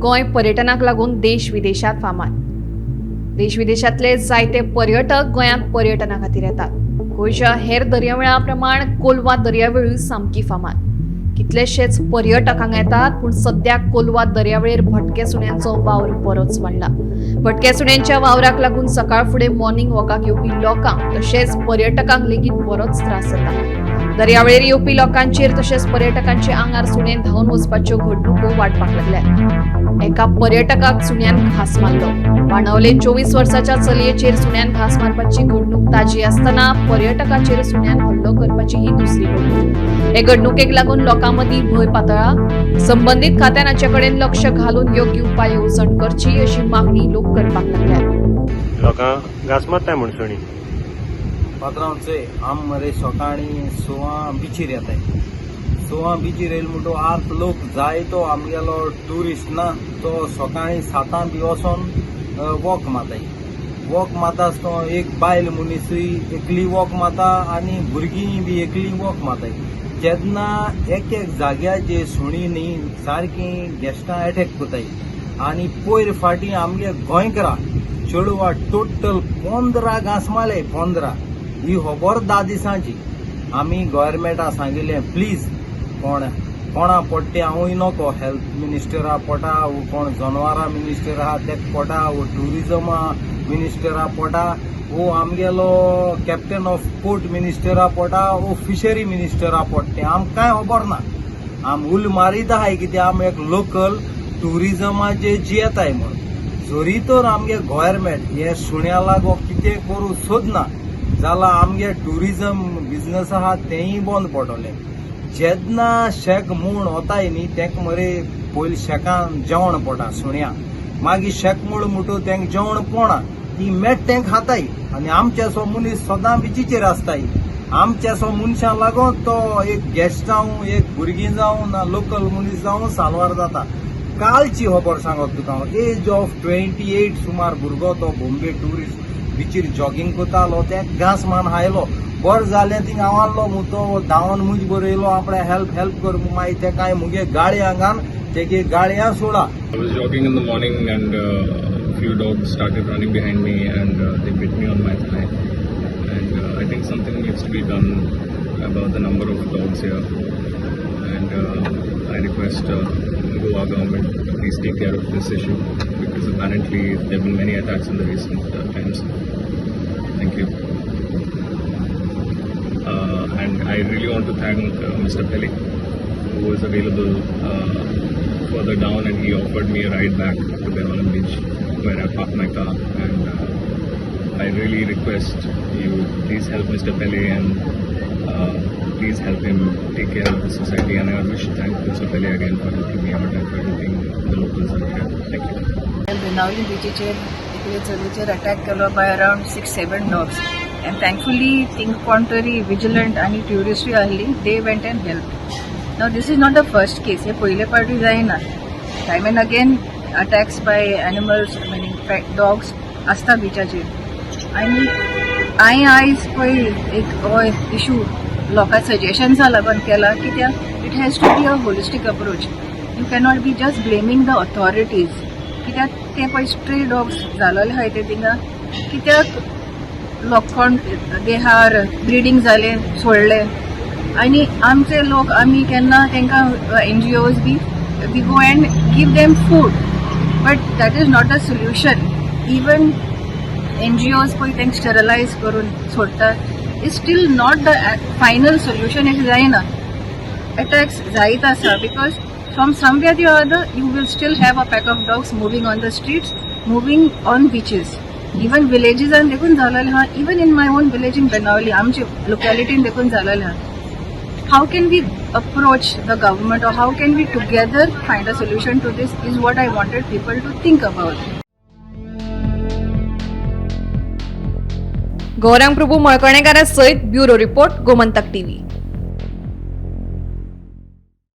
गोंय पर्यटनाक लागून देश विदेशात फामाद. देश विदेशांतले जायते पर्यटक गोंयांत पर्यटना खातीर येतात. गोंयच्या हेर दर्यावेळां प्रमाण कोलवा दर्यावेळूय सामकी फामाद. कितलेशेच पर्यटक हांगा येतात, पूण सद्या कोलवा दर्यावेळेर भटके सुण्यांचो वावर बरोच वाडला. भटक्या सुण्यांच्या वावराक लागून सकाळ फुडें मॉर्निंग वॉकाक येवपी लोकांक तशेंच पर्यटकांक लेगीत बरोच त्रास जाता. दर्यावेळेर येवपी लोकांचेर तशेंच पर्यटकांच्या आंगार सुणे धांवन वचपाच्यो घडणुको वाडपाक लागल्यात. एका पर्यटकाक सुण्यान घांस मारलो. बाणावले 24 वर्साच्या चलयेचेर सुण्यान घांस मारपाची घडणूक ताजी आसतना पर्यटकाचेर सुण्यान हल्लो करपाची ही दुसरी घडणूक. हे घडणुकेक लागून लोकां मदीं भंय पातळा. संबंदीत खात्यान हाचे कडेन लक्ष घालून योग्य उपाय येवजण करची अशी मागणी लोक करपाक लागल्यात. लोकांक घांस मारताय म्हूण सुणी. पात्रांव चोय, आम मरे सकाळीं 6 बिचीर येताय. 6 बिचीर येयले म्हणटो आत लोक जायतो आमगेलो ट्युरिस्ट ना तो सकाळीं 7 बी वचोन वॉक मारताय. वॉक मारता आसतना एक बायल मनीसूय एकली वॉक मारता आनी भुरगीं बी एकली वॉक मारताय. तेन्ना एक एक जाग्याचेर सुणी न्ही सारकीं गेस्टां एटॅक करताय. आनी पयर फाटीं आमगे गोंयकारा चेडवा टोटल 15 घांस मारले, 15. ही खबर 10 दिसांची. आमी गोवोरमेंटा सांगिल्लें प्लीज कोण कोणा पडटे हांवूय नको, हेल्थ मिनिस्टरा पोटा वो कोण जनवरां मिनिस्टर आहा तेका पोटा वो ट्युरिजमा मिनिस्टरा पोटा वो आमगेलो कॅप्टन ऑफ पोर्ट मिनिस्टरा पोटा वो फिशरी मिनिस्टरा पोटा, तें आमकां कांय खबर ना. आम उल मारीत आहाय कित्याक आम एक लोकल ट्युरिजमाचेर जियेताय म्हूण. जरी तर आमगे गोवोरमेंट हे सुण्या लागो कितें करूं सोदना जाल्यार आमगे ट्युरिजम बिजनस आहा तेंय बंद पडटलें. जेन्ना शेक म्हूण वताय न्ही तेंका मरे पयलीं शेकान जेवण पडटा सुण्या, मागीर शेक म्हूण म्हणटो तेंका जेवण पडना, ती मेट तेंका खाताय. आनी आमचे मनीस सदां बिचीचेर आसताय. आमचे मनशां लागून तो एक गेस्ट जावं, एक भुरगीं जावं ना लोकल मनीस जावं साल्वार जाता. कालची खबर सांगत तुका हांव, एज ऑफ 28 सुमार भुरगो तो बॉम्बे ट्युरिस्ट बिचीर जॉगिंग करतालो, तेका घांस मारून आयलो. बरें जालें थिंग हांव आहलो म्हूण तो धांवन मुज बरयलो आपणे हेल्प हेल्प कर म्हूण. मागीर तेका हांवें मुगे गाळी आंगान तेगे गाळयां सोडा. I was jogging in the morning and a few dogs started running behind me and they bit me on my thigh. And I think something needs to be done about the number of dogs here. And I request Goa government to please take care of this issue because apparently there have been many attacks in the recent times. Thank you. And I really want to thank Mr. Pele, who was available further down, and he offered me a ride back to Benaulim Beach where I parked my car. And I really request you please help Mr. Pele and please help him take care of the society. And I wish to thank Mr. Pele again for helping me out and for helping the locals out here. Thank you. Benaulim बिचीचेर एकले चलयेचेर attack केलो by around 6-7 dogs and thankfully thing कोण तरी vigilant आनी ट्युरिस्टूय आहली, they went and help. Now this is not the first case. हे पयले पावटी जायना. Time and again attacks by animals, meaning dogs आसता बिचाचेर. आनी हांवें आयज पळय एक हो इशू लोकां सजेशन्सा लागून केला, कित्याक it has to be a holistic approach. You cannot be just blaming the authorities, कित्याक ते पळय स्ट्रे डॉग्स जालोले आहाय ते थिंगा कित्याक लोक कोण they are breeding जाले सोडले. आनी आमचे लोक आमी केन्ना तांकां NGOs B we go and give them food, but that is not a solution. Even NGOs पळय तांकां स्टरलायज करून सोडटा is still not the final solution. अशें जायना. अटॅक्स जायत आसा because from somewhere the other you will still have a pack of dogs moving on the streets, moving on beaches. Even विलेजीसान देखून जालेलें आहा. Even in my own village in Benaulim, आमचे लोकेलिटीन देखून जालेलें आहा. How can we approach the government or how can we together find a solution to this is what I wanted people to think about. Gaurang Prabhu मळकणेकारा सयत bureau report, Gomantak TV.